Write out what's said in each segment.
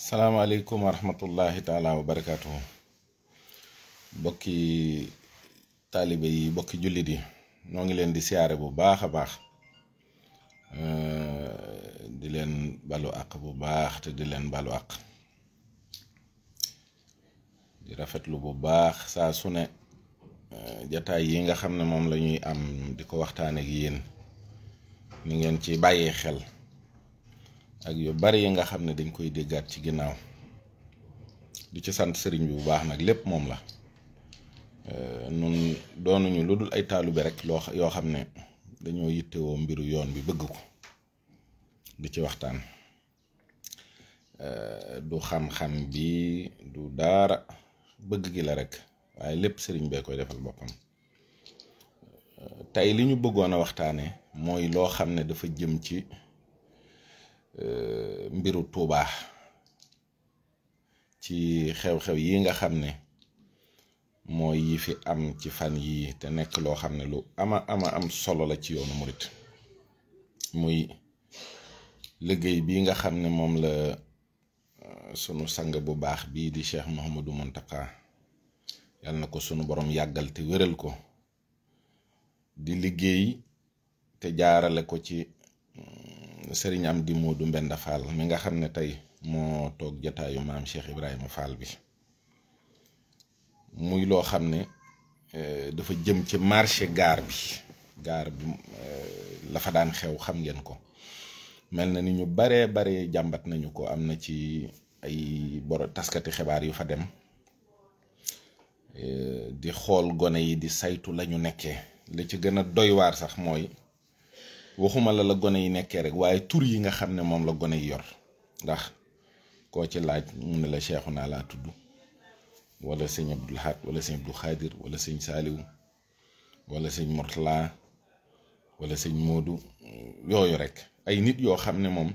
salaamaaleykum wa rahmatullahi taala wa barakaatuhu. bokki taalibe yi bokki jullit yi noo ngi leen di siyaare bu baax a baax di leen balu àq bu baax te di leen balu àq di rafetlu bu baax saa su ne jataay yi nga xam ne moom la ñuy am di ko waxtaane ak yéen ni ngeen ci bàyyee xel ak yu bari yi nga xam ne dañ koy déggaat ci ginnaaw di ci sant sëriñ bi bu baax nag lépp moom la nun doonuñu lu dul ay taalube rek yoo xam ne dañoo yittewoo mbiru yoon bi bëgg ko di ci waxtaan du xam-xam bi du daara bëgg gi la rek waaye lépp sëriñ bee koy defal boppam. tey li ñu bëggoon a waxtaane mooy loo xam ne dafa jëm ci mbiru Tuuba ci xew-xew yi nga xam ne mooy yi fi am ci fan yi te nekk loo xam ne lu am solo la ci yoonu murit muy liggéey bi nga xam ne moom la sunu sang bu baax bii di Cheikh Mouhamadou Mountakha yal na ko sunu borom yàggal te wéral ko di liggéey te jaarale ko ci sëriñ Amdi Moodu Mbenda Fall mi nga xam ne tey moo toog jataayu maam Cheikh Ibrahima Fall bi muy loo xam ne dafa jëm ci marché gaar bi la fa daan xew xam ngeen ko mel na ni ñu bare jàmbat nañu ko am na ci ay taskati xibaar yu fa dem di xool gone yi di saytu lañu nekkee li ci gën a doy waar sax mooy waxuma la gone yi nekkee rek waaye tur yi nga xam ne moom la gone yi yor ndax koo ci laaj mu ne la Cheikhouna laa tudd wala sëñ Abdul Ahad wala sëñ Abdou Khadir wala sëñ Saaliw wala sëñ Mortala wala sëñ Moodu yooyu rek ay nit yoo xam ne moom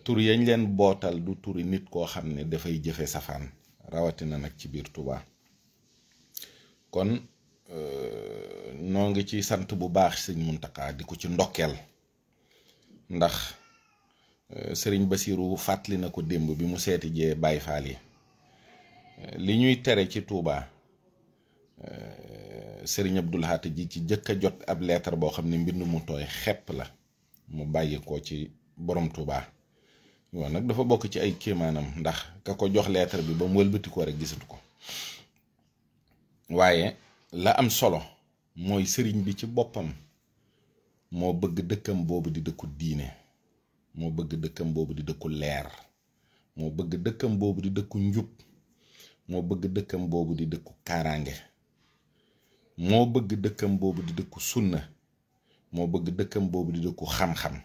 tur yañ leen bootal du turi nit koo xam ne dafay jëfe safaan rawatina nag ci biir Touba kon noo ngi ci sant bu baax sëñ Mountakha di ko ci ndokkeel ndax sëriñ Basiru fàttali na ko démb bi mu seeti jee Baay Faal yi li ñuy tere ci Touba sëriñ Abdul Ahad ji ci jëkk a jot ab leetar boo xam ne mbind mu tooy xepp la mu bàyyi ko ci borom Touba yow nag dafa bokk ci ay kéemaanam ndax ka ko jox leetar bi ba mu wëlbati ko rek gisatu ko waaye la am solo mooy sëriñ bi ci boppam moo bëgg dëkkam boobu di dëkku diine moo bëgg dëkkam boobu di dëkku leer moo bëgg dëkkam boobu di dëkku njub moo bëgg dëkkam boobu di dëkku kaaraange moo bëgg dëkkam boobu di dëkku sunna moo bëgg dëkkam boobu di dëkku xam-xam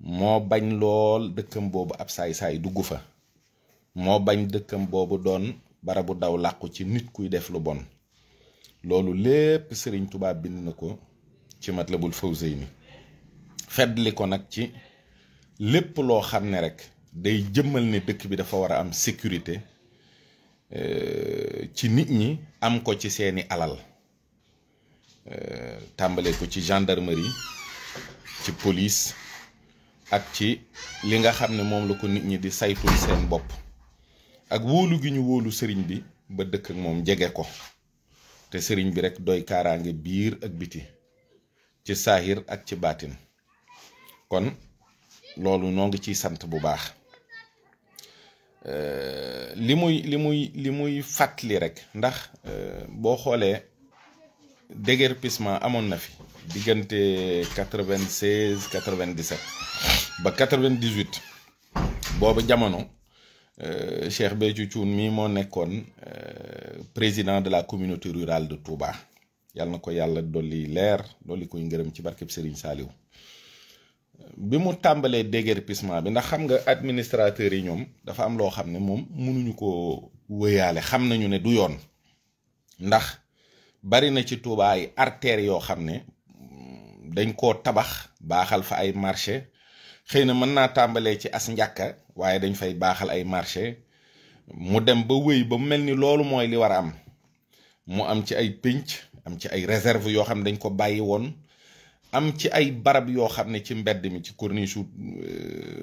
moo bañ lool dëkkam boobu ab saay-saay dugg fa moo bañ dëkkam boobu doon barabu daw làqu ci nit kuy def lu bon loolu lépp sëriñ Tuubaa bind na ko ci Matlabul Fawzayni feddli ko nag ci lépp loo xam ne rek day jëmmal ne dëkk bi dafa war a am sécurité ci nit ñi am ko ci seeni alal tàmbale ko ci gendarmerie ci police ak ci li nga xam ne moom la ko nit ñi di saytul seen bopp ak wóolu gi ñu wóolu sëriñ bi ba dëkk ak moom jege ko te sëriñ bi rek doy kaaraange biir ak biti ci saahir ak ci baatin kon loolu noo ngi ciy sant bu baax li muy fàttali rek ndax boo xoolee déguerpissement amoon na fi diggante 96 97 ba 98 boobu jamono Cheikh Béthio Thioune mii moo nekkoon président de la communauté rurale de Touba yàlla na ko yàlla dolli leer dolli koy ngërëm ci barkeb Serigne Saliou bi mu tàmbalee déguerpissement bi ndax xam nga administrateurs yi ñoom dafa am loo xam ne moom mënuñu ko wëyaale xam nañu ne du yoon ndax bari na ci Touba ay artères yoo xam ne dañ koo tabax baaxal fa ay marché xëy na mën naa tàmbalee ci as njàkka waaye dañ fay baaxal ay marché mu dem ba wéy ba mel ni loolu mooy li war a am mu am ci ay pénc am ci ay réserve yoo xam ne dañ ko bàyyi woon am ci ay barab yoo xam ne ci mbedd mi ci corniche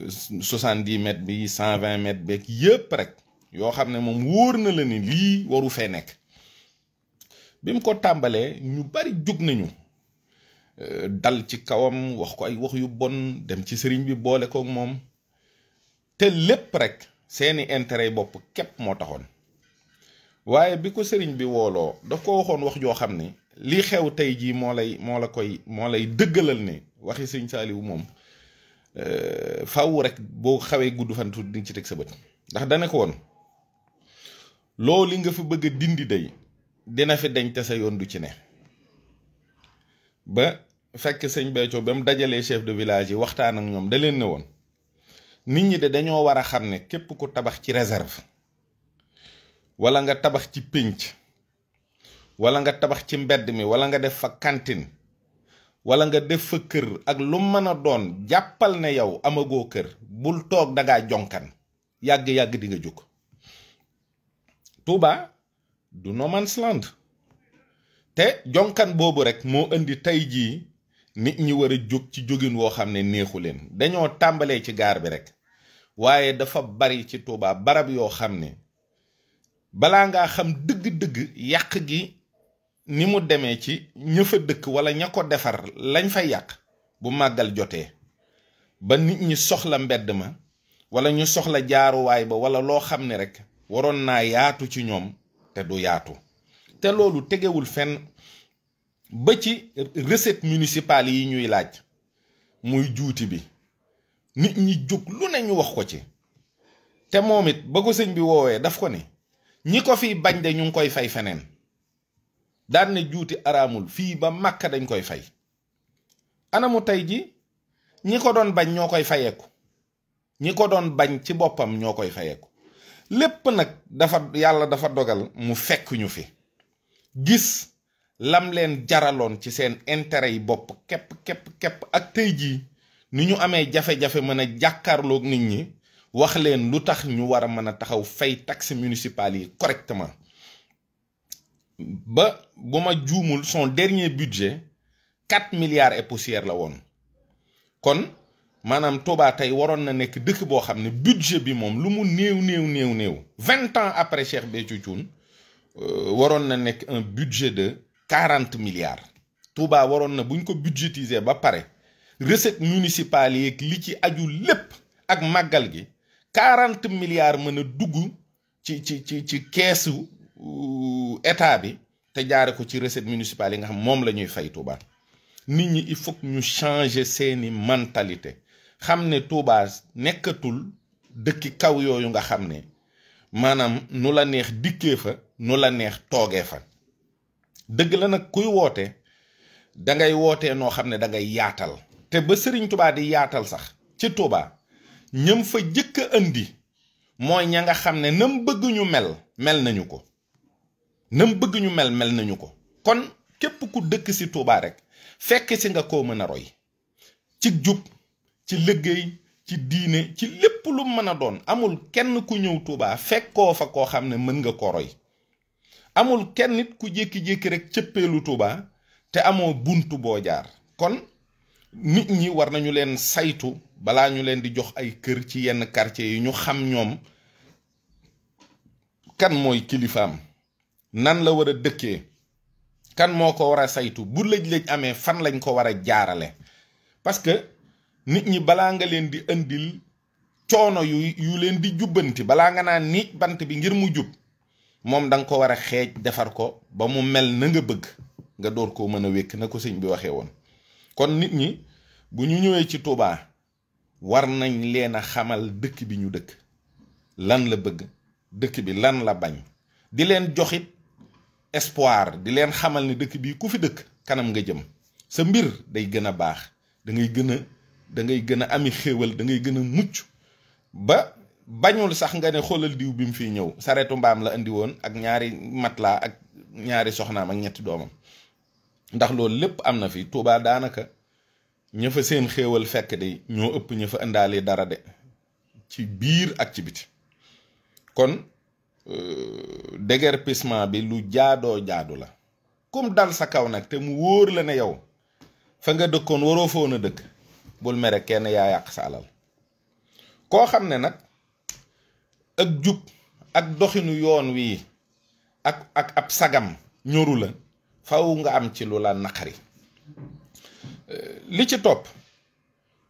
70 mètres bi 120 mètres beeg yëpp rek yoo xam ne moom wóor na la ni lii waru fee nekk. bi mu ko tàmbalee ñu bari jóg nañu dal ci kawam wax ko ay wax yu bon dem ci sëriñ bi boole kook moom te lépp rek seeni intérêt bopp képp moo taxoon. waaye bi ko sëriñ bi wooloo daf ko waxoon wax joo xam ne lii xew tey jii moo lay dëggalal ne waxi sëñ Saaliw moom faw rek boo xawee gudd fan tuuti di ci teg sa bët. ndax dana ko woon loolu nga fi bëgg a dindi day dina fi dañ te sa yoon du ci ne. ba fekk sëñ Béthio ba mu dajalee chef de village yi waxtaan ak ñoom da leen ne woon nit ñi de dañoo war a xam ne képp ku tabax ci réserve wala nga tabax ci pénc wala nga tabax ci mbedd mi wala nga def fa cantine wala nga def fa kër ak lu mën a doon jàppal ne yow amagoo kër bul toog dangaa jonkan yàgg-yàgg di nga jóg. Touba du no man's land te jonkan boobu rek moo indi tey jii nit ñi war a jóg ci jógin woo xam ne neexu leen. dañoo tàmbalee ci gaar bi rek waaye dafa bari ci Touba barab yoo xam ne balaa ngaa xam dëgg-dëgg yàq gi ni mu demee ci ña fa dëkk wala ña ko defar lañ fay yàq bu màggal jotee ba nit ñi soxla mbedd ma wala ñu soxla jaaruwaay ba wala loo xam ne rek waroon naa yaatu ci ñoom te du yaatu. te loolu tegewul fenn ba ci recette municipale yi ñuy laaj muy juuti bi nit ñi jóg lu ne ñu wax ko ci te moom it ba ko sëñ bi woowee daf ko ne ñi ko fi bañ de ñu ngi koy fay feneen daan ne juuti araamul fii ba Màkka dañ koy fay. anamu tey ji ñi ko doon bañ ñoo koy fayeeku ñi ko doon bañ ci boppam ñoo koy fayeeku lépp nag yàlla dafa dogal mu fekk ñu fi gis lam leen jaraloon ci seen intérêt yi bopp képp ak tey jii ni ñu amee jafe-jafe mën a jàkkaarloog nit ñi wax leen lu tax ñu war a mën a taxaw fay taxe municipale yi correctement. ba bu ma juumul son dernier budget 4 milliards et poussière la woon. kon maanaam Touba tey waroon na nekk dëkk boo xam ne budget bi moom lu mu néew 20 ans après Cheikh Béthio Thioune waroon na nekk un budget de 40 milliards. Touba waroon na buñ ko budgétiser ba pare recette municipale yi li ci aju lépp ak màggal gi 40 milliards mën a dugg ci keesu état bi te jaare ko ci recette municipale yi nga xam moom la ñuy fay Touba. nit ñi il faut que ñu changer seeni mentalité xam ne Touba nekkatul dëkki kaw yooyu nga xam ne maanaam nu la neex dikkee fa nu la neex toogee fa. dëgg la nag kuy woote dangay wootee noo xam ne dangay yaatal te ba Sëriñ Touba di yaatal sax ci Touba ñëm fa jëkk a indi mooy ña nga xam ne nam bëgg ñu mel nañu ko nam bëgg ñu mel nañu ko. kon képp ku dëkk ci Touba rek fekk si nga koo mën a roy ci jub ci liggéey ci diine ci lépp lu mën a doon. amul kenn ku ñëw Touba fekkoo fa koo xam ne mën nga ko roy. amul kenn nit ku jékki-jékki rek cëppeelu Touba te amoo buntu boo jaar. kon nit ñi war nañu leen saytu balaa ñu leen di jox ay kër ci yenn quartier yi ñu xam ñoom kan mooy kilifaam nan la war a dëkkee kan moo ko war a saytu bu lëj-lëj amee fan lañ ko war a jaarale. parce que nit ñi balaa nga leen di indil coono yu leen di jubbanti balaa nga naan niij bant bi ngir mu jub moom danga ko war a xeej defar ko ba mu mel na nga bëgg nga door koo mën a wékk na ko sëñ bi waxee woon. kon nit ñi bu ñu ñëwee ci Touba war nañ leen a xamal dëkk bi ñu dëkk lan la bëgg dëkk bi lan la bañ di leen joxit espoir di leen xamal ni dëkk bi ku fi dëkk kanam nga jëm sa mbir day gën a baax da ngay gën a ami xéewal da ngay gën a mucc ba bañul sax nga ne xoolal diw bi mu fiy ñëw saretu mbaam la indi woon ak ñaari matelas ak ñaari soxnaam ak ñetti doomam. ndax loolu lépp am na fi Touba daanaka ña fa seen xéewal fekk de ñoo ëpp ña fa indaale dara de ci biir ak ci biti. kon déguerpissement bi lu jaadoo jaadu la kum dal sa kaw nag te mu wóor la ne yow fa nga dëkkoon waroo foon a dëkk bul mere kenn yaa yàq sa alal koo xam ne nag ak jub ak doxinu yoon wi ak ab sagam ñoru la faw nga am ci lu la naqari. li ci topp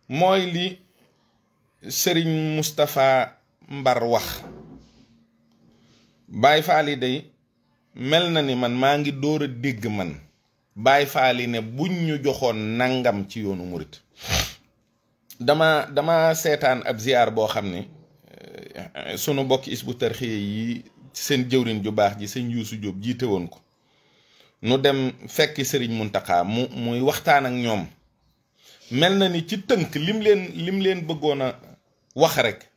mooy li Sëriñ Moustapha Mbar wax. Baay Faal yi day mel na ni man maa ngi door a dégg man Baay Faal yi ne buñ ñu joxoon nangam ci yoonu murit. dama seetaan ab ziar boo xam ne sunu bokki Hizbut Tarqiyyah yi seen jëwriñ ju baax ji sëñ Yuusu Jóob jiite woon ko. nu dem fekki Sëriñ Muntaxa muy waxtaan ak ñoom. mel na ni ci tënk lim leen bëggoon a wax rek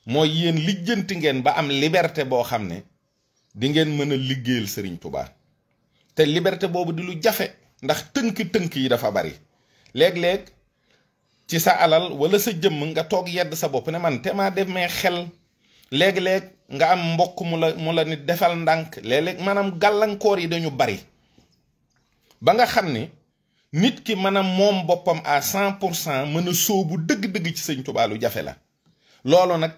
mooy yéen lijjanti ngeen ba am liberté boo xam ne di ngeen mën a liggéeyal Sëriñ Tuubaa. te liberté boobu di lu jafe ndax tënk yi dafa bari. léeg-léeg ci sa alal wala sa jëmm nga toog yedd sa bopp ne man te maa demee xel. léeg-léeg nga am mbokk mu la nit defal ndànk. léeg-léeg maanaam gàllankoor yi dañu bari ba nga xam ni nit ki mën a moom boppam à 100% mën a sóobu dëgg-dëgg ci sëñ Tuubaa lu jafe la. loolu nag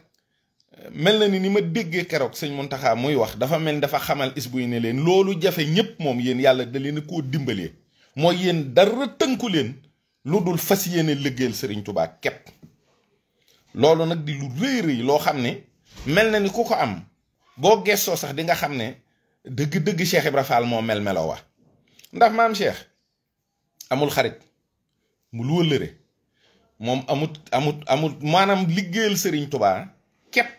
mel na ni ma déggee keroog sëñ Muntaxa muy wax dafa mel ni dafa xamal isbu yi ne leen loolu jafe ñépp moom yéen yàlla da leen koo dimbalee mooy yéen dara tënku leen lu dul fas yéene liggéeyal sëriñ Tuubaa képp. loolu nag di lu rëy loo xam ne mel na ni ku ko am boo gestoo sax di nga xam ne dëgg-dëgg Cheikh Ibra Fall moo meloo wa ndax maam Cheikh amul xarit mu lu wëllëre moom amut maanaam liggéeyal Sëriñ Tubaa képp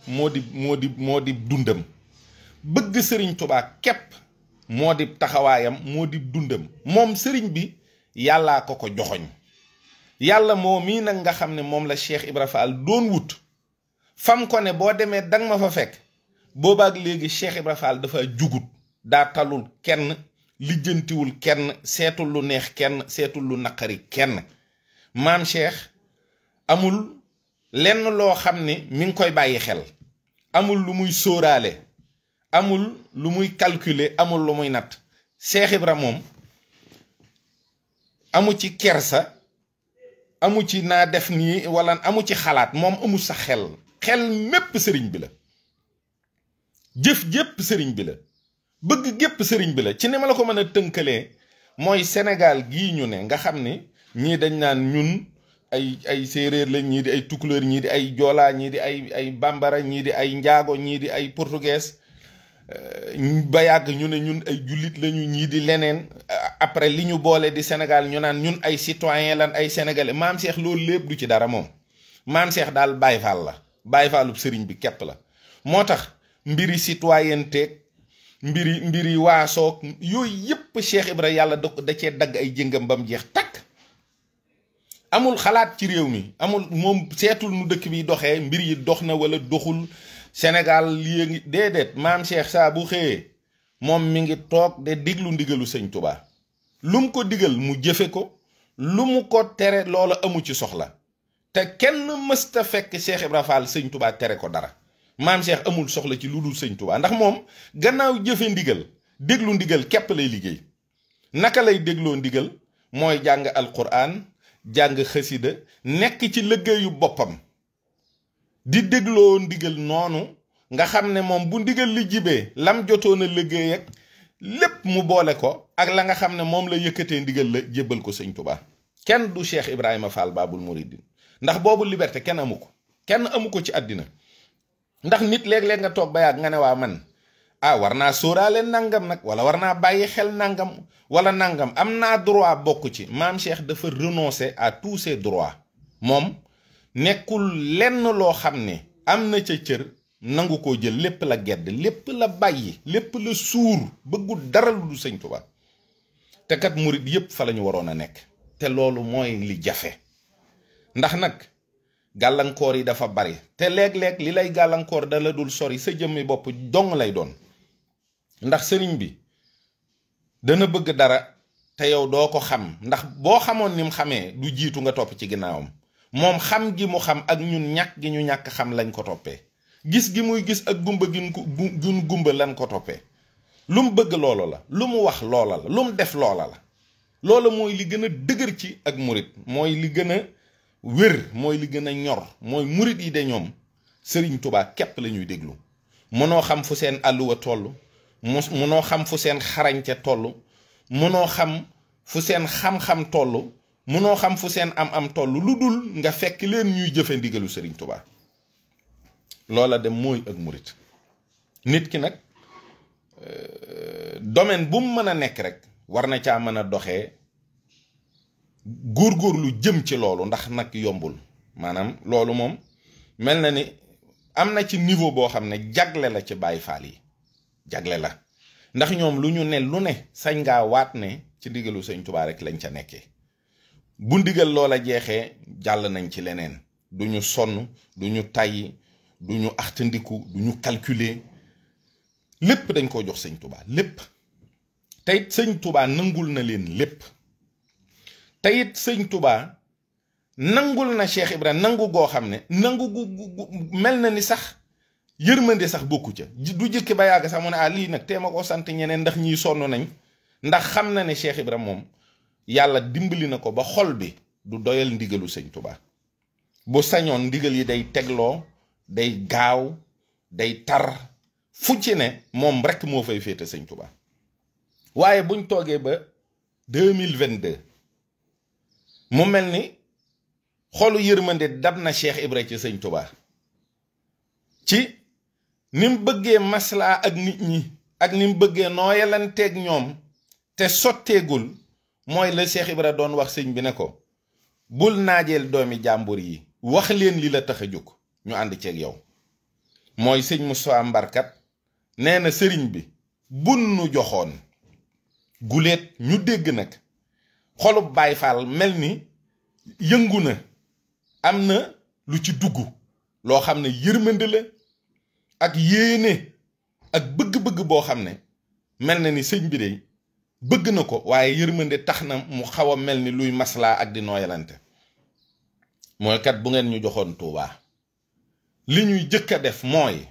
moo di dundam. bëgg Sëriñ Tubaa képp moo di taxawaayam moo di dundam. moom sëriñ bi yàllaa ko joxoñ. yàlla moo mii nag nga xam ne moom la Cheikh Ibra Fall doon wut fam ko ne boo demee danga ma fa fekk boobaak léegi Cheikh Ibra Fall dafa jugut daa talul kenn lijjantiwul kenn seetul lu neex kenn seetul lu naqari kenn. maam Cheikh amul lenn loo xam ne mi ngi koy bàyyi xel. amul lu muy sóoraale amul lu muy calculer amul lu muy natt. Cheikh Ibra moom amu ci kersa amu ci naa def nii wala amu ci xalaat moom amul sa xel mépp sëriñ bi la. jëf jépp sëriñ bi la. bëgg gépp sëriñ bi la. ci ni ma la ko mën a tënkalee mooy Sénégal gii ñu ne nga xam ne ñii dañ naan ñun ay séeréer lañ, ñii di ay tukulóor, ñii di ay joolaa, ñii di ay bambara, ñii di ay njaago, ñii di ay portugais ba yàgg ñu ne ñun ay jullit lañu, ñii di leneen. après li ñu boole di Sénégal ñu naan ñun ay citoyen lan ay sénégalais. maam Cheikh loolu lépp du ci dara moom. maam Cheikh daal Baay Faal la. Baay Faalub sëriñ bi képp la. moo tax mbiri citoyenneté mbiri waasoog yooyu yépp Cheikh Ibra yàlla da cee dagg ay jëngam ba mu jeex takk. amul xalaat ci réew mi amul moom seetul nu dëkk bi doxee mbir yi dox na wala doxul Sénégal lii ngi déedéet. maam Cheikh saa bu xëyee moom mi ngi toog de diglu ndigalu sëñ Tuubaa. lu mu ko digal mu jëfe ko, lu mu ko tere loola amu ci soxla. te kenn mësta fekk Cheikh Ibra Fall sëñ Tuubaa tere ko dara. maam Cheikh amul soxla ci lu dul sëñ Tuubaa ndax moom gannaaw jëfe ndigal déglu ndigal képp lay liggéey. naka lay dégloo ndigal mooy jàng alquran jàng xasida nekk ci liggéeyu boppam di dégloo ndigal noonu nga xam ne moom bu ndigal li jibee lam jotoon a liggéey ak lépp mu boole ko ak la nga xam ne moom la yëkkatee ndigal la jébbal ko sëñ Tuubaa. kenn du Cheikh Ibrahima Fall Baabul Muridiin ndax boobu liberté kenn amu ko ci àddina. ndax nit léeg-léeg nga toog ba yàgg nga ne waa man war naa sóoraale nangam nag wala war naa bàyyi xel nangam wala nangam am naa droit bokk ci. maam Cheikh dafa renoncer à tous ses droits. moom nekkul lenn loo xam ne am na ca cër nangu koo jël. lépp la gedd lépp la bàyyi lépp la suur bëggul dara lu du sëñ Tuubaa. te kat murit yépp fa la ñu waroon a nekk. te loolu mooy li jafe ndax nag gàllankoor yi dafa bari te léeg-léeg li lay gàllankoor dala dul sori sa jëmmi bopp dong lay doon. ndax sëriñ bi dana bëgg dara te yow doo ko xam ndax boo xamoon ni mu xamee du jiitu nga topp ci ginnaawam. moom xam gi mu xam ak ñun ñàkk gi ñu ñàkk xam lañ ko toppee. gis gi muy gis ak gumba gi gun gumba lañ ko toppee. lu mu bëgg loola la, lu mu wax loola la, lu mu def loola la. loola mooy li gën a dëgër ci ak murit mooy li gën a wér mooy li gën a ñor mooy murit yi de ñoom Sëriñ Tuubaa képp la ñuy déglu. mënoo xam fu seen àlluwa toll mënoo xam fu seen xarañte toll mënoo xam fu seen xam-xam toll mënoo xam fu seen am toll lu dul nga fekk leen ñuy jëfe ndigalu Sëriñ Tuubaa. loola dem mooy ak murit. nit ki nag domaine bu mu mën a nekk rek war na caa mën a doxee góorgóorlu jëm ci loolu ndax nag yombul. maanaam loolu moom mel na ni am na ci niveau boo xam ne jagle la ci Baay Faal yi jagle la ndax ñoom lu ñu ne lu ne sañ ngaa waat ne ci ndigalu Sëñ Tuubaa rek lañ ca nekkee. bu ndigal loola jeexee jàll nañ ci leneen du ñu sonn du ñu tàyyi du ñu axtandiku du ñu calculer lépp dañ koo jox Sëñ Tuubaa lépp. teyit Sëñ Tuubaa nangul na leen lépp. teyit Sëñ Tuubaa nangul na Cheikh Ibra nangu goo xam ne nangu gu mel na ni sax yërmande sax bokku ca du jëkki ba yàgg sax mu ne lii nag teema koo sant ñeneen ndax ñiy sonn nañ ndax xam na ne Cheikh Ibra moom yàlla dimbali na ko ba xol bi du doyal ndigalu Sëñ Tuubaa. bu sañoon ndigal yi day tegloo day gaaw day tar fu ci ne moom rek moo fay féete Sëñ Tuubaa. waaye buñ toogee ba 2022 mu mel ni xolu yërmande dab na Cheikh Ibra ci Sëñ Tuubaa ci ni mu bëggee maslaa ak nit ñi ak ni mu bëggee nooyalanteeg ñoom te sotteegul mooy la Cheikh Ibra doon wax sëñ bi ne ko bul naajeel doomi jàmbur yi wax leen li la tax a jóg ñu ànd ceeg yow. mooy sëñ Moussa Mbarkat nee na sëriñ bi bun nu joxoon guleet ñu dégg nag xolub Baay Faal mel ni yëngu na am na lu ci dugg loo xam ne yërmande la ak yéene ak bëgg-bëgg boo xam ne mel na ni sëñ bi de bëgg na ko waaye yërmande tax na mu xaw a mel ni luy maslaa ak di nooyalante. mooy kat bu ngeen ñu joxoon Tuubaa li ñuy jëkk a def mooy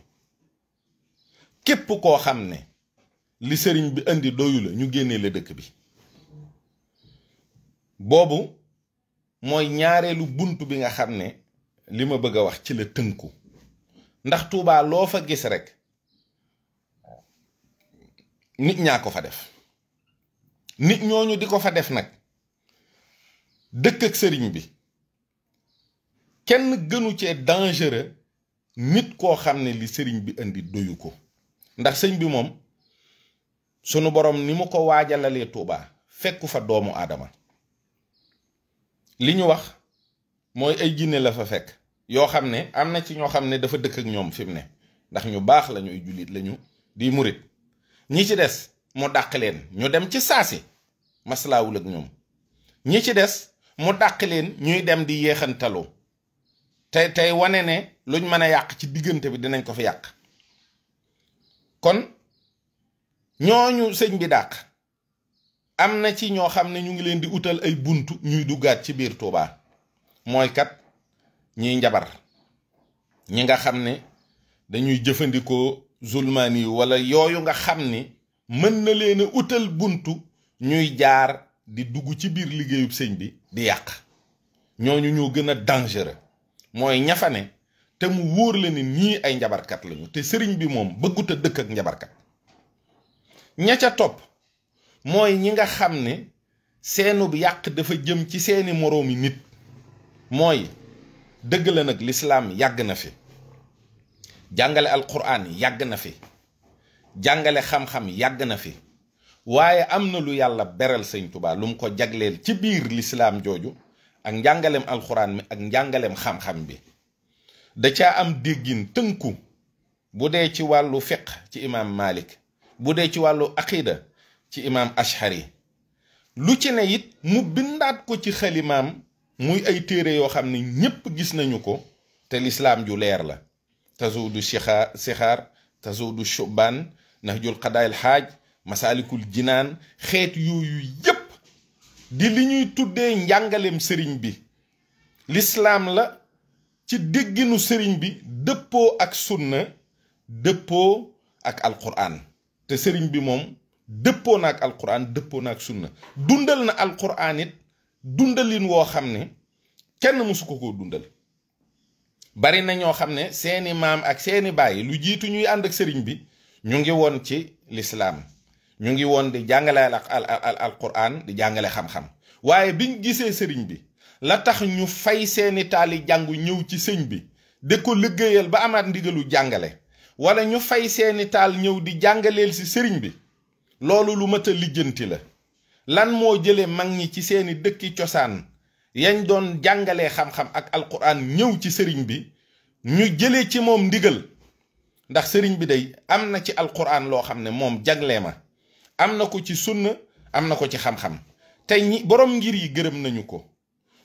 képp koo xam ne li sëriñ bi indi doyu la ñu génnee la dëkk bi. boobu mooy ñaareelu bunt bi nga xam ne li ma bëgg a wax ci la tënku ndax Tuubaa loo fa gis rek nit ñaa ko fa def. nit ñooñu di ko fa def nag dëkk ak sëriñ bi kenn gënu cee dangereux nit koo xam ne li sëriñ bi indi doyu ko. ndax sëñ bi moom sunu borom ni mu ko waajalalee Tuubaa fekku fa doomu aadama. li ñu wax mooy ay jinne la fa fekk yoo xam ne am na ci ñoo xam ne dafa dëkk ak ñoom fi mu ne ndax ñu baax lañu ay jullit lañu di murit. ñi ci des mu dàq leen ñu dem ci saasi maslaawul ak ñoom. ñi ci des mu dàq leen ñuy dem di yéexantalu tey wane ne luñ mën a yàq ci diggante bi dinañ ko fi yàq. kon ñooñu sëñ bi dàq am na ci ñoo xam ne ñu ngi leen di utal ay buntu ñuy duggaat ci biir Tuubaa. mooy kat ñiy njabar ñi nga xam ne dañuy jëfandikoo zulmaani wala yooyu nga xam ni mën na leen a utal buntu ñuy jaar di dugg ci biir liggéeyub sëñ bi di yàq. ñooñu ñoo gën a dangereux mooy ñafane te mu wóor la ni ñii ay njabarkat lañu te sëriñ bi moom bëggut a dëkk ak njabarkat. ña ca topp mooy ñi nga xam ne seenub yàq dafa jëm ci seeni moroomi nit. mooy dëgg la nag lislaam yàgg na fi jàngale alquran yàgg na fi jàngale xam-xam yàgg na fi waaye am na lu yàlla beral Sëñ Tuubaa lu mu ko jagleel ci biir lislaam jooju ak njàngaleem alquran mi ak njàngaleem xam-xam bi. da caa am déggin tënku bu dee ci wàllu fiq ci imaam Malik bu dee ci wàllu aqida ci imaam Ashari lu ci ne it mu bindaat ko ci xalimaam muy ay téere yoo xam ne ñépp gis nañu ko te lislaam ju leer la. tazudu sixaar tazudu shubaan nahjul qadaayil xaaj masaalikul jinaan xeet yooyu yépp di li ñuy tuddee njàngaleem sëriñ bi. lislaam la ci dégginu sëriñ bi dëppoo ak sunna dëppoo ak alquran te sëriñ bi moom dëppoo na ak alquran dëppoo na ak sunna dundal na alquran it dundalin woo xam ne kenn mësu ko dundal. bari na ñoo xam ne seeni maam ak seeni baay lu jiitu ñuy ànd ak sëriñ bi ñu ngi woon ci lislaam, ñu ngi woon di jàngale alquran, di jàngale xam-xam. waaye biñ gisee sëriñ bi la tax ñu fay seeni taali jàngu ñëw ci sëñ bi di ko liggéeyal ba amaat ndigalu jàngale, wala ñu fay seeni taal ñëw di jàngaleel si sëriñ bi, loolu lu mat a lijjanti la. lan moo jële mag ñi ci seeni dëkki cosaan yañ doon jàngalee xam-xam ak alquran ñëw ci sëriñ bi, ñu jëlee ci moom ndigal. ndax sëriñ bi day am na ci alquran loo xam ne moom jaglee ma, am na ko ci sunna, am na ko ci xam-xam. tey ñi borom ngir yi gërëm nañu ko,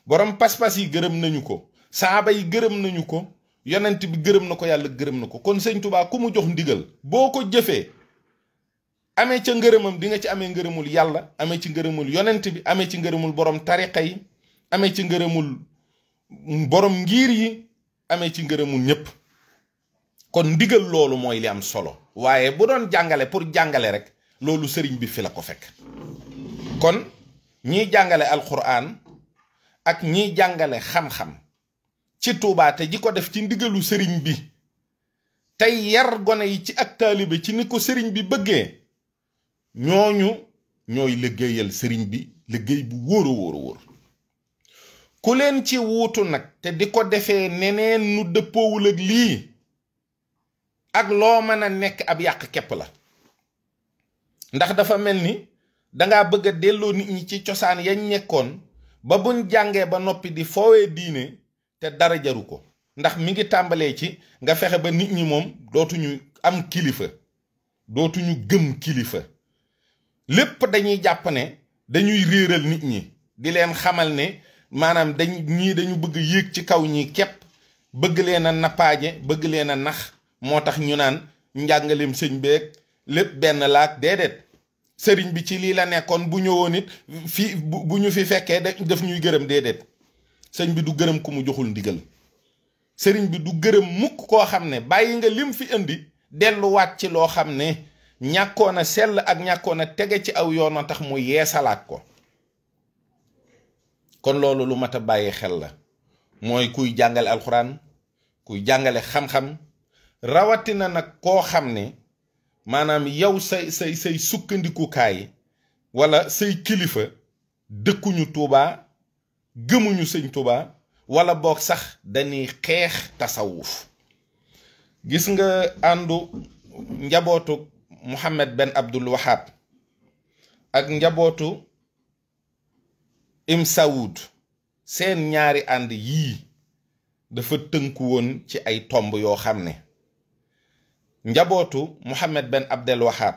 borom pas-pas yi gërëm nañu ko, saaba yi gërëm nañu ko, yonent bi gërëm na ko, yàlla gërëm na ko. kon sëñ Tuubaa ku mu jox ndigal boo ko jëfee amee ca ngërëmam, di nga ci amee ngërëmul yàlla, amee ci ngërëmul yonent bi, amee ci ngërëmul borom tariqa yi, amee ci ngërëmul borom ngir yi, amee ci ngërëmul ñépp. kon ndigal loolu mooy li am solo. waaye bu doon jàngale pour jàngale rek, loolu sëriñ bi fi la ko fekk. kon ñiy jàngale alquran ak ñiy jàngale xam-xam ci Tuubaa te ji ko def ci ndigalu sëriñ bi, tey yar gone yi ci ak taalibe ci ni ko sëriñ bi bëggee, ñooñu ñooy liggéeyal sëriñ bi liggéey bu wóor a wóor a wóor. ku leen ci wuutu nag te di ko defee neneen nu dëppoowul ak lii, ak loo mën a nekk ab yàq kepp la. ndax dafa mel ni dangaa bëgg a delloo nit ñi ci cosaan yañ nekkoon ba buñ jàngee ba noppi di foowee diine te dara jaru ko. ndax mi ngi tàmbalee ci nga fexe ba nit ñi moom dootuñu am kilifa, dootuñu gëm kilifa. lépp dañuy jàpp ne dañuy réeral nit ñi, di leen xamal ne maanaam dañu bëgg yéeg ci kaw ñi képp, bëgg leen a nappaaje, bëgg leen a nax. moo tax ñu naan njàngaleem sëñ beeg lépp benn laak. déedéet, sëriñ bi ci lii la nekkoon, bu ñëwoon it fii bu ñu fi fekkee daf ñuy gërëm. déedéet, sëñ bi du gërëm ku mu joxul ndigal. sëriñ bi du gërëm mukk koo xam ne bàyyi nga lim fi indi delluwaat ci loo xam ne ñàkkoon a sell ak ñàkkoon a tege ci aw yoon a tax mu yeesalaat ko. kon loolu lu mat a bàyyi xel la, mooy kuy jàngale alxuraan, kuy jàngale xam-xam, rawatina nag koo xam ne maanaam yow say sukkandikukaay wala say kilifa dëkkuñu Tuubaa, gëmuñu sëñ Tuubaa, wala boog sax dañuy xeex tasawuf. gis nga àndu njabootu Muhammad Ben Abdul Wahab ak njabootu Im Saoud, seen ñaari ànd yii dafa tënku woon ci ay tomb yoo xam ne njabootu Muhammad Ben Abdul Wahab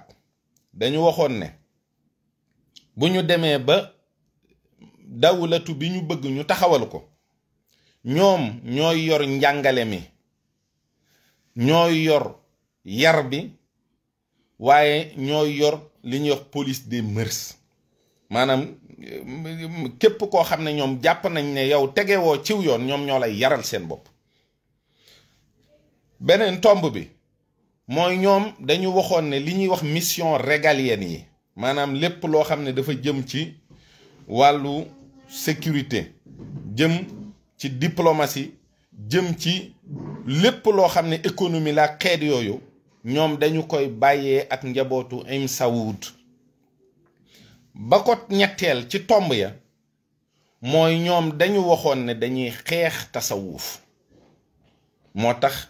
dañu waxoon ne bu ñu demee ba dawlatu bi ñu bëgg ñu taxawal ko, ñoom ñooy yor njàngale mi, ñooy yor yar bi, waaye ñooy yor li ñuy wax police des mœurs. maanaam képp koo xam ne ñoom jàpp nañ ne yow tegewoo ciw yoon, ñoom ñoo lay yaral seen bopp. beneen tomb bi mooy ñoom dañu waxoon ne li ñuy wax mission régalienne yi, maanaam lépp loo xam ne dafa jëm ci wàllu sécurité, jëm ci diplomatie, jëm ci lépp loo xam ne économie la xeet yooyu, ñoom dañu koy bàyyee ak njabootu Im Saoud. ba ko ñetteel ci tomb ya mooy ñoom dañu waxoon ne dañuy xeex tasawuf. moo tax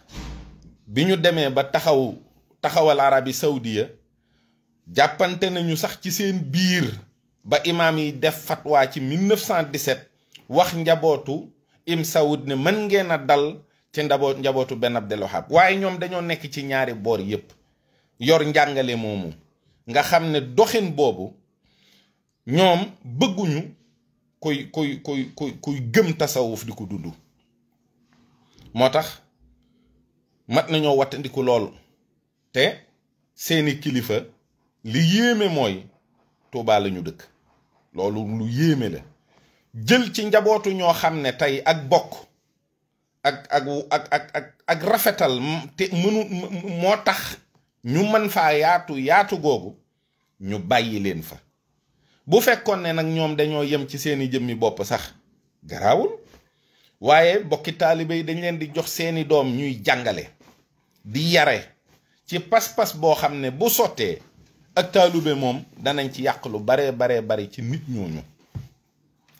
bi ñu demee ba taxawal Arabie Saoudia, jàppante nañu sax ci seen biir ba imaam yi def fatwa ci 1917 wax njabootu Im Saoud ne mën ngeen a dal ci njabootu Ben Abdel Wahab. waaye ñoom dañoo nekk ci ñaari boor yépp yor njàngale moomu, nga xam ne doxin boobu ñoom bëgguñu kuy gëm tasawuf di ko dund. moo tax mat nañoo wattandiku lool. te seeni kilifa li yéeme mooy Tuubaa lañu dëkk. loolu lu yéeme la. jël ci njabootu ñoo xam ne tey ak bokk ak rafetal te moo tax ñu mën faa yaatu googu, ñu bàyyi leen fa. bu fekkoon ne nag ñoom dañoo yem ci seeni jëmmi bopp sax garaawul, waaye bokki taalibe yi dañ leen di jox seeni doom ñuy jàngale di yare ci pas-pas boo xam ne bu sottee ak taalibe moom danañ ci yàq lu baree bari ci nit ñooñu.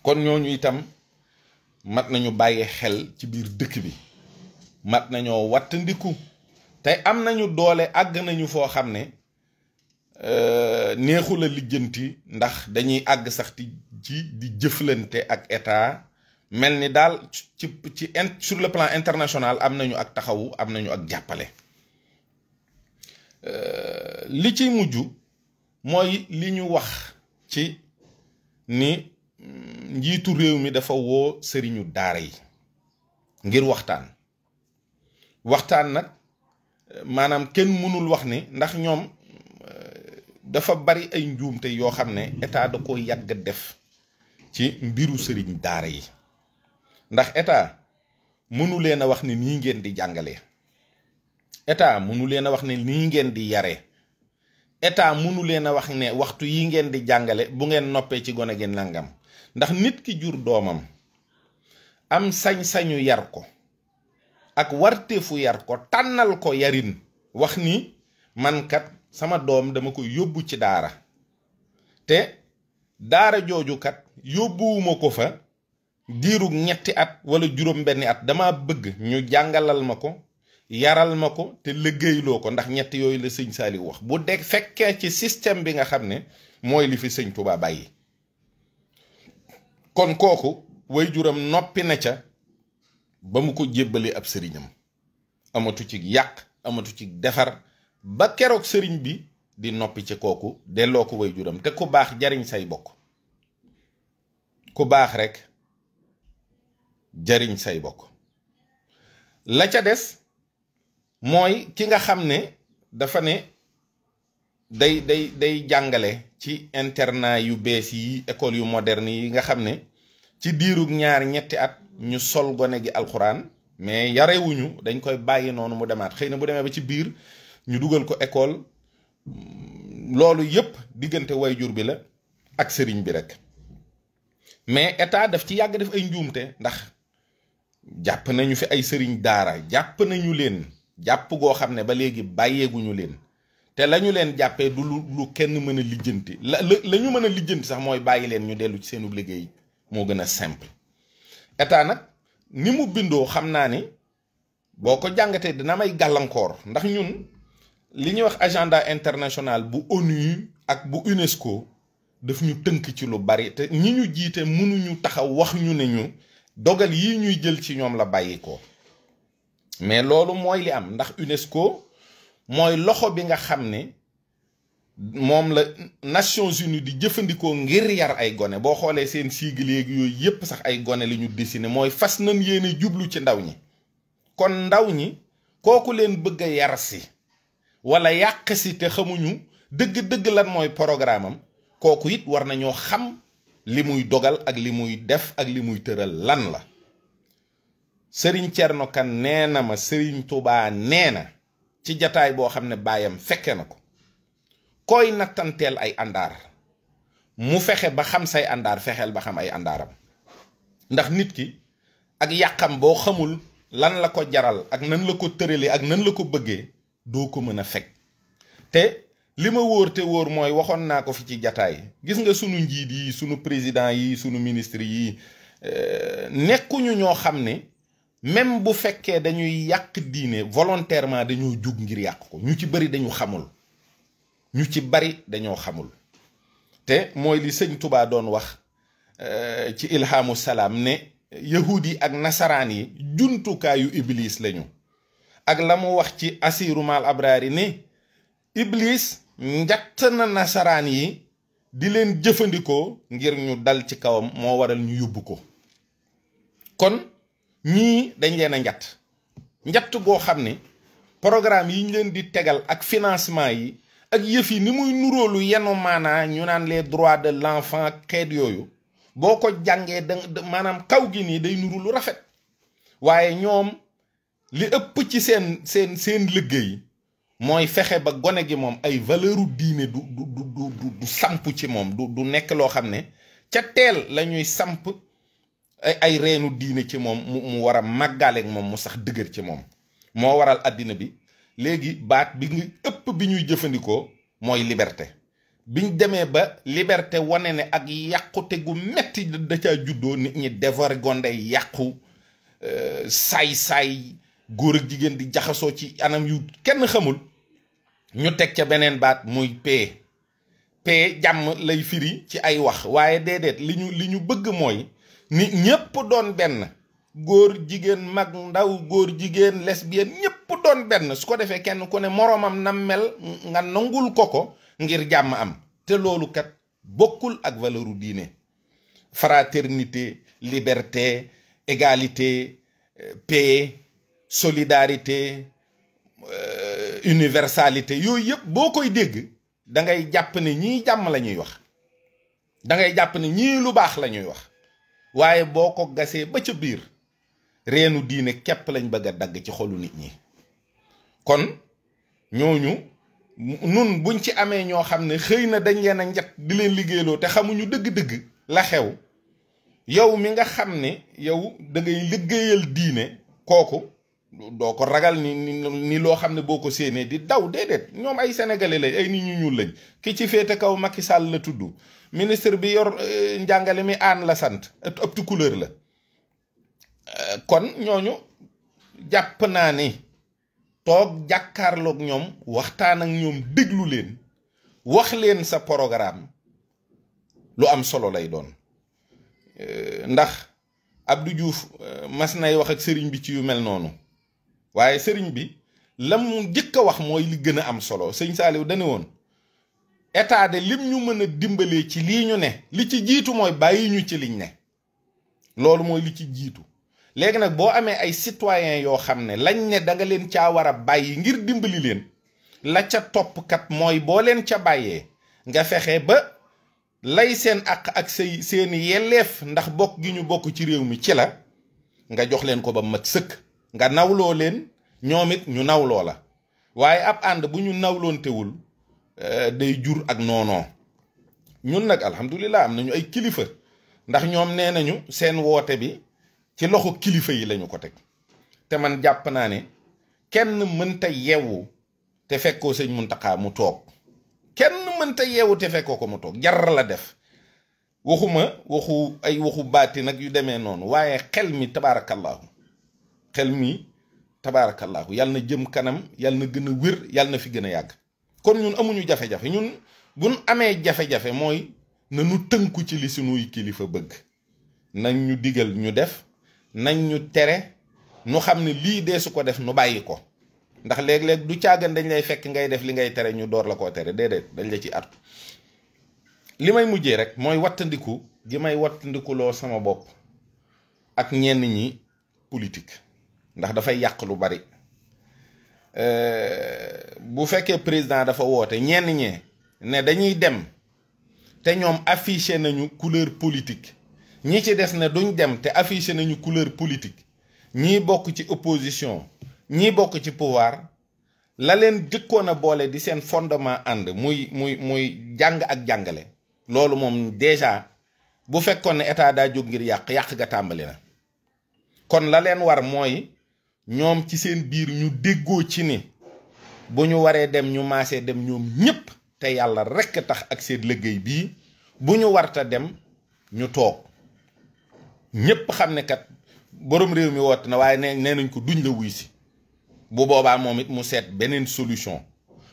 kon ñooñu itam mat nañu bàyyi xel ci biir dëkk bi, mat nañoo wattandiku, te am nañu doole, àgg nañu foo xam ne neexu la lijjanti, ndax dañuy àgg sax ci di jëflante ak état, mel ni daal sur le plan international am nañu ak taxawu, am nañu ak jàppale. li ci mujj mooy li ñu wax ci ni njiitu réew mi dafa woo sëriñu daara yi ngir waxtaan nag maanaam kenn mënul wax ni ndax ñoom dafa bari ay njuumte yoo xam ne état da ko yàgg def ci mbiru sëriñ daara yi, ndax état mënu leen a wax ni nii ngeen di jàngale, état mënu leen a wax ne nii ngeen di yare, état mënu leen a wax ne waxtu yi ngeen di jàngale bu ngeen noppee ci gone gi nangam. ndax nit ki jur doomam am sañ-sañu yar ko ak warteefu yar ko, tànnal ko yarin, wax ni man kat sama doom dama ko yóbbu ci daara, te daara jooju kat yóbbuwuma ko fa diirug 7 at wala juróom benni at, dama bëgg ñu jàngalal ma ko, yaral ma ko, te liggéeyloo ko, ndax ñett yooyu la sëñ Saliou wax, bu dee fekkee ci système bi nga xam ne mooy li fi sëñ Touba bàyyi. kon kooku waajuram noppi na ca ba mu ko jébbali ab sëriñam, amatu ci yàq, amatu ci defar, ba keroog sëriñ bi di noppi ci kooku delloo ko waajuram. te ku baax jariñ say bokk, ku baax rek jariñ say bokk. la ca des mooy ki nga xam ne dafa ne day jàngale ci internat yu bees yi, école yu moderne yi nga xam ne ci diirug 2-3 at ñu sol gone gi alxuraan, mais yarewuñu, dañ koy bàyyi noonu mu demaat, xëy na bu demee ba ci biir ñu dugal ko école. loolu yépp diggante wayjur bi la ak sëriñ bi rek, mais état daf ci yàgg def ay njuumte, ndax jàpp nañu fi ay sëriñ daara, jàpp nañu leen jàpp goo xam ne ba léegi bàyyeeguñu leen, te lañu leen jàppee du lu kenn mën a lijjanti. la ñu mën a lijjanti sax mooy bàyyi leen ñu dellu ci seenu liggéey, moo gën a simple. état nag ni mu bindoo xam naa ni boo ko jàngatee dina may gàllankoor, ndax ñun li ñuy wax agenda international bu ONU ak bu UNESCO daf ñu tënk ci lu bari, te ñi ñu jiite mënuñu taxaw wax ñu ne ñu dogal yi ñuy jël ci ñoom la bàyyi ko. mais loolu mooy li am, ndax UNESCO mooy loxo bi nga xam ne moom la Nations Unies di jëfandikoo ngir yar ay gone. boo xoolee seen sigle yeeg yooyu yépp sax ay gone li ñu dessiné, mooy fas nañ yéene jublu ci ndaw ñi. kon ndaw ñi kooku leen bëgg a yar si wala yàq si te xamuñu dëgg-dëgg lan mooy programme am, kooku it war nañoo xam li muy dogal ak li muy def ak li muy tëral lan la. Sëriñ Thierno Kane nee na ma Sëriñ Touba nee na ci jataay boo xam ne baayam fekke na ko, koy nattanteel ay àndaar mu fexe ba xam say àndaar, fexeel ba xam ay àndaaram. ndax nit ki ak yàqam boo xamul lan la ko jaral ak nan la ko tëralee ak nan la ko bëggee, doo ko mën a fekk. te li ma wóor te wóor mooy, waxoon naa ko fi ci jataay, gis nga sunu njiit yi, sunu président yi, sunu ministre yi, nekkuñu ñoo xam ne même bu fekkee dañuy yàq diine volontairement dañoo jug ngir yàq ko. ñu ci bari dañu xamul, ñu ci bari dañoo xamul. te mooy li sëñ Touba doon wax ci ilhamu salaam ne yahudi ak nasaraan yi jumtukaayu iblis lañu, ak la mu wax ci asiru mal abrari ne iblis njatt na nasaraan yi di leen jëfandikoo ngir ñu dal ci kawam, moo waral ñu yóbbu ko. kon ñii dañ leen a njatt goo xam ne programme yi ñu leen di tegal ak financement yi ak yëf yi ni muy nuróolu yenu maanaa, ñu naan les droits de l'enfant xeet yooyu, boo ko jàngee maanaam kaw gi nii day nuru lu rafet, waaye ñoom li ëpp ci seen liggéey mooy fexe ba gone gi moom ay valeuru diine du samp ci moom, du nekk loo xam ne ca teel la ñuy samp ay reenu diine ci moom mu war a màggaaleeg moom mu sax dëgër ci moom. moo waral àddina bi léegi baat bi ngi ëpp bi ñuy jëfandikoo mooy liberté. biñ demee ba liberté wane ne ak yàqute gu metti da caa juddoo, nit ñi dévergondé yàqu, saay-saay, góor ak jigéen di jaxasoo ci anam yu kenn xamul, ñu teg ca beneen baat muy paix. paix jàmm lay firi ci ay wax, waaye déedéet li ñu bëgg mooy nit ñépp doon benn, góor jigéen mag ndaw, góor jigéen lesbienne, ñépp doon benn. su ko defee kenn ku ne moroomam na mel nga nangul ko ngir jàmm am. te loolu kat bokkul ak valeuru diine. fraternité, liberté, égalité, paix, solidarité, universalité, yooyu yëpp boo koy dégg da ngay jàpp ne ñii jàmm la ñuy wax, da ngay jàpp ne ñii lu baax la ñuy wax. waaye boo ko gasee ba ca biir, reenu diine képp lañ bëgg a dagg ci xolu nit ñi. kon ñooñu nun buñ ci amee ñoo xam ne xëy na dañ leen a njat di leen liggéeyloo te xamuñu dëgg-dëgg la xew, yow mi nga xam ne yow da ngay liggéeyal diine, kooku doo ko ragal ni loo xam ne boo ko séenee di daw. déedéet, ñoom ay sénégalais lañ, ay nit ñu ñuul lañ. ki ci féete kaw Macky Sall la tudd, ministre bi yor njàngale mi aan la sant, ab tukulóor la. kon ñooñu jàpp naa ni toog jàkkaarloog ñoom, waxtaan ak ñoom, déglu leen, wax leen sa programme, lu am solo lay doon. ndax Abdou Diouf mas nay wax ak sëriñ bi ci yu mel noonu, waaye sëriñ bi lam mu njëkk a wax mooy li gën a am solo. sëñ Saaliw dane woon état de lim ñu mën a dimbalee ci lii ñu ne, li ci jiitu mooy bàyyi ñu ci liñ ne. loolu mooy li ci jiitu. léegi nag boo amee ay citoyens yoo xam ne lañ ne da nga leen caa war a bàyyi ngir dimbali leen, la ca toppkat mooy boo leen ca bàyyee nga fexe ba lay seen àq ak seeni yelleef, ndax bokk gi ñu bokk ci réew mi ci la, nga jox leen ko ba mat sëkk, nga nawloo leen, ñoom it ñu nawloo la. waaye ab ànd bu ñu nawloontewul day jur ak noonoo. ñun nag alhamdulilah am nañu ay kilifa, ndax ñoom nee nañu seen woote bi ci loxo kilifa yi lañu ko teg. te man jàpp naa ne kenn mënta yeewu te fekkoo sëñ Muntaxa mu toog, kenn mënta yeewu te fekkoo ko mu toog. jar la def, waxuma waxu baati nag yu demee noonu, waaye xel mi tabaarakallaahu, xel mi tabaarakallaahu yàlla na jëm kanam, yàlla na gën a wér, yàlla na fi gën a yàgg. kon ñun amuñu jafe-jafe. ñun buñ amee jafe-jafe mooy na ñu tënku ci li sunuy kilifa bëgg. nañ ñu digal ñu def, nañ ñu tere nu xam ne lii dee su ko def nu bàyyi ko. ndax léeg-léeg du caagan dañ lay fekk ngay def li ngay tere ñu door la koo tere, déedéet, dañ la ci at. li may mujjee rek mooy wattandiku gi may wattandikuloo sama bopp ak ñenn ñi politique, ndax dafay yàq lu bari. bu fekkee président dafa woote, ñenn ñee ne dañuy dem te ñoom affiché nañu couleur politique, ñi ci des ne duñ dem te affiché nañu couleur politique, ñii bokk ci opposition, ñii bokk ci pouvoir, la leen jëkkoon a boole di seen fondement ànd muy jàng ak jàngale. loolu moom déjà bu fekkoon ne état daa jóg ngir yàq ga tàmbali na. kon la leen war mooy ñoom ci seen biir ñu déggoo ci ni bu ñu waree dem ñu maasee dem ñoom ñépp te yàlla rekk tax ak seen liggéey bii. bu ñu warta dem ñu toog, ñépp xam ne kat boroom réew mi woote na, waaye nee nañ ko duñ la wuy si. bu boobaa moom it mu seet beneen solution.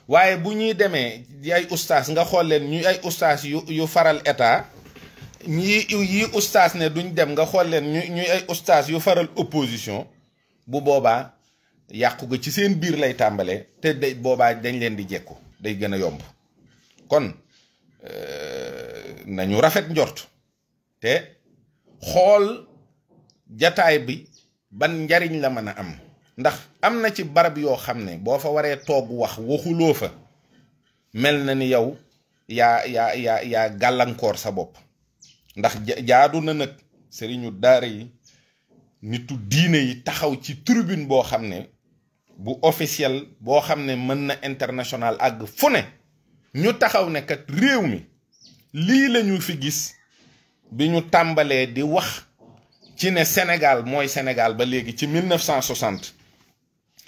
waaye bu ñuy demee ay ustaas nga xool leen ñuy ay ustaas yu faral état, yi ustaas ne duñ dem nga xool leen ñuy ay ustaas yu faral opposition, bu boobaa yàqu ga ci seen biir lay tàmbalee te boobaa dañ leen di jekku, day gën a yomb. kon nañu rafet njort te xool jataay bi ban njariñ la mën a am. ndax am na ci barab yoo xam ne boo fa waree toog waxuloo fa, mel na ni yow yaa gàllankoor sa bopp. ndax jaadu na nag sëriñu daara yi, nitu diine yi taxaw ci tribune boo xam ne bu officiel, boo xam ne mën na international àgg fu ne, ñu taxaw ne kat réew mi lii lañu fi gis bi ñu tàmbalee di wax ci ne Sénégal mooy Sénégal ba léegi ci 1960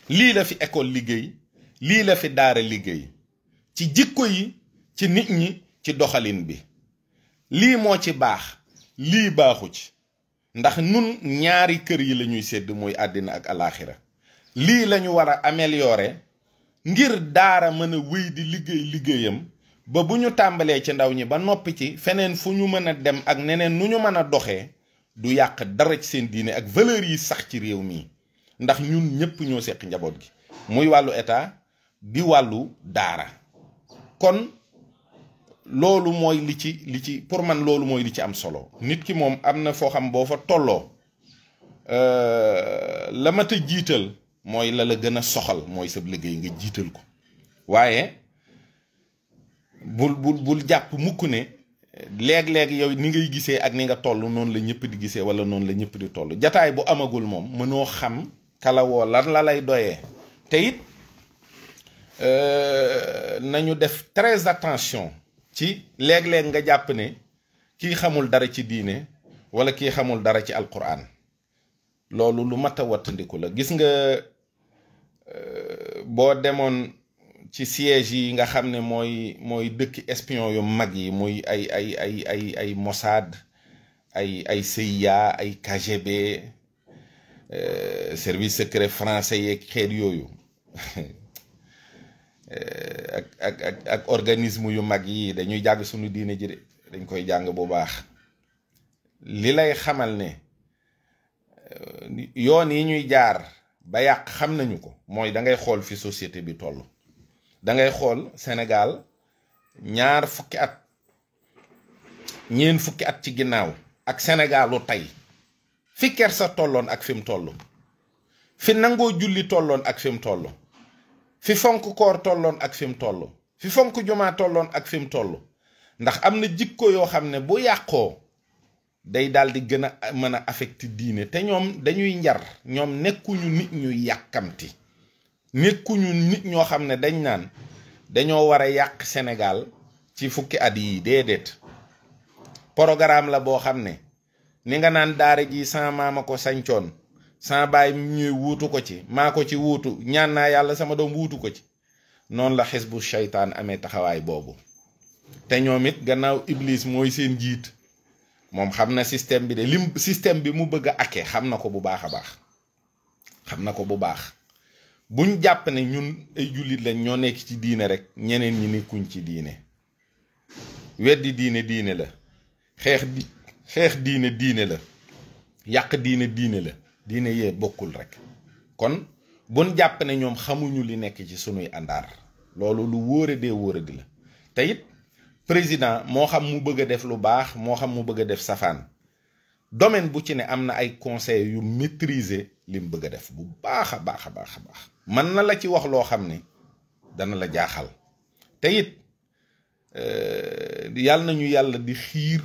lii la fi école liggéey lii la fi daara liggéey ci jikko yi ci nit ñi ci doxalin bi lii moo ci baax lii baaxu ci ndax nun ñaari kër yi la ñuy sédd muy àddina ak alaaxira lii lañu war a améliorer ngir daara mën a wéy di liggéey liggéeyam ba bu ñu tàmbalee ci ndaw ñi ba noppi ci feneen fu ñu mën a dem ak neneen nu ñu mën a doxee du yàq dara ci seen diine ak valeur yi sax ci réew mi ndax ñun ñëpp ñoo seq njaboot gi muy wàllu état di wàllu daara kon loolu mooy li ci pour man loolu mooy li ci am solo nit ki moom am na foo xam boo fa tolloo la mat a jiital mooy la la gën a soxal mooy sa liggéey nga jiital ko waaye bul jàpp mukk ne léeg-léeg yow ni ngay gisee ak ni nga toll noonu la ñëpp di gisee wala noonu la ñëpp di toll jataay bu amagul moom mënoo xam kalawoo lan la lay doyee te it nañu def très attention ci léeg-léeg nga jàpp ne kii xamul dara ci diine wala kii xamul dara ci alquran loolu lu mat a wattandiku la gis nga boo demoon ci siège yi nga xam ne mooy dëkki espion yu mag yi muy ay Mossad ay CIA ay KGB service secret français yeeg xeet yooyu ak organisme yu mag yi dañuy jàng suñu diine ji de dañ koy jàng bu baax li lay xamal ne yoon yi ñuy jaar ba yàq xam nañu ko mooy da ngay xool fi société bi toll da ngay xool Sénégal ñaar fukki at ñeen fukki at ci ginnaaw ak Sénégalu tey fi kersa tolloon ak fi mu toll fi nangoo julli tolloon ak fi mu toll fi fonk koor tolloon ak fi mu toll fi fonk jumaa tolloon ak fi mu toll ndax am na jikko yoo xam ne bu yàqoo day daal di gën a mën a affecté diine te ñoom dañuy njar ñoom nekkuñu nit ñu yàkkamti nekkuñu nit ñoo xam ne dañ naan dañoo war a yàq Sénégal ci fukki at yi déedéet programme la boo xam ne ni nga naan daara ji sama maama ko sañcoon sama baay ñuy wuutu ko ci maa ko ci wuutu ñaan naa yàlla sama doom wuutu ko ci noonu la xisbu shaytaan amee taxawaay boobu te ñoom it gannaaw iblis mooy seen jiit moom xam na système bi de système bi mu bëgg a ake xam na ko bu baax a baax xam na ko bu baax buñ jàpp ne ñun ay jullit lañ ñoo nekk ci diine rek ñeneen ñi nekkuñ ci diine weddi diine la xeex diine la yàq diine la diine yee bokkul rek kon buñ jàpp ne ñoom xamuñu li nekk ci sunuy àndaar loolu lu wóoradi la te it président moo xam mu bëgg a def lu baax moo xam mu bëgg a def safaan domaine bu ci ne am na ay conseils yu maîtriser li mu bëgg a def bu baax a baax mën na la ci wax loo xam ne dana la jaaxal te it yàlla nañu yàlla di xiir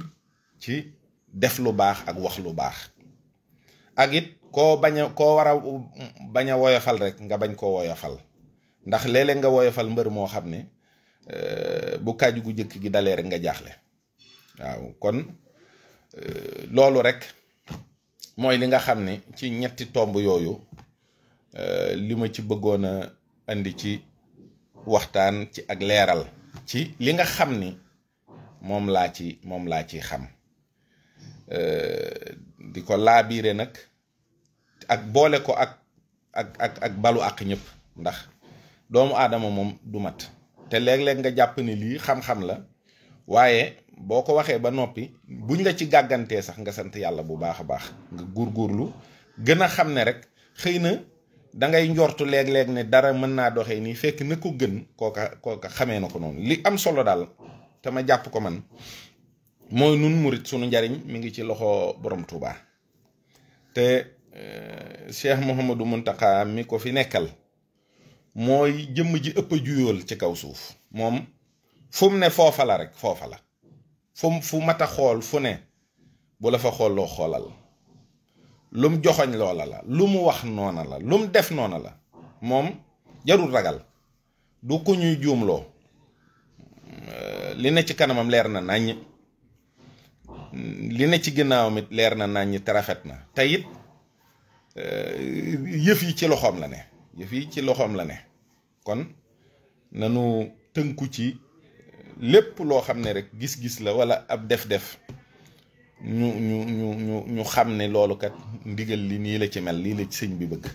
ci def lu baax ak wax lu baax ak it koo war a bañ a woyofal rek nga bañ koo woyofal ndax léeg-léeg nga woyofal mbër moo xam ne bu kaaju gu jëkk gi dalee rek nga jaaxle waaw kon loolu rek mooy li nga xam ne ci ñetti tomb yooyu li ma ci bëggoon a andi ci waxtaan ci ak leeral ci li nga xam ni moom laa ci xam di ko laabiire nag ak boole ko ak balu ak ñëpp ndax doomu aadama moom du mat te léeg-léeg nga jàpp ni lii xam-xam la waaye boo ko waxee ba noppi buñ la ci gàggantee sax nga sant yàlla bu baax a baax nga góorgóorlu gën a xam ne rek xëy na dangay njortu léeg-léeg ne dara mën naa doxee nii fekk na ko gën kooka xamee na ko noonu li am solo daal te ma jàpp ko man mooy nun murit sunu njariñ mi ngi ci loxo borom Touba te Cheikh Mouhamadou Mountakha mi ko fi nekkal mooy jëmm ji ëpp a juyool ci kaw suuf moom fu mu ne foofa la rek foofa la fu mat a xool fu ne bu la fa xooloo xoolal lum joxoñ loola la lu mu wax noona la lu mu def noona la moom jarul ragal du ko ñuy juumloo li ne ci kanamam leer na nañ li ne ci ginnaawam it leer na nañ te rafet na te it yëf yi ci loxoom la ne yëf yi ci loxoom la ne kon nanu tënku ci lépp loo xam ne rek gis-gis la wala ab def-def ñu xam ne loolu kat ndigal li nii la ci mel lii la ci sëñ bi bëgg.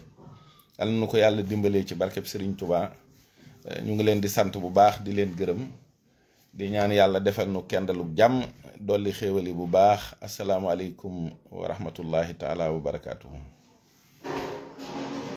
yàlla na ko yàlla dimbalee ci barkeb Sëriñ Tuubaa ñu ngi leen di sant bu baax di leen gërëm di ñaan yàlla defal nu kendalug jàmm dolli xéewali bu baax asalaamualeykum wa rahmatullahi taala wa barakaatuhu.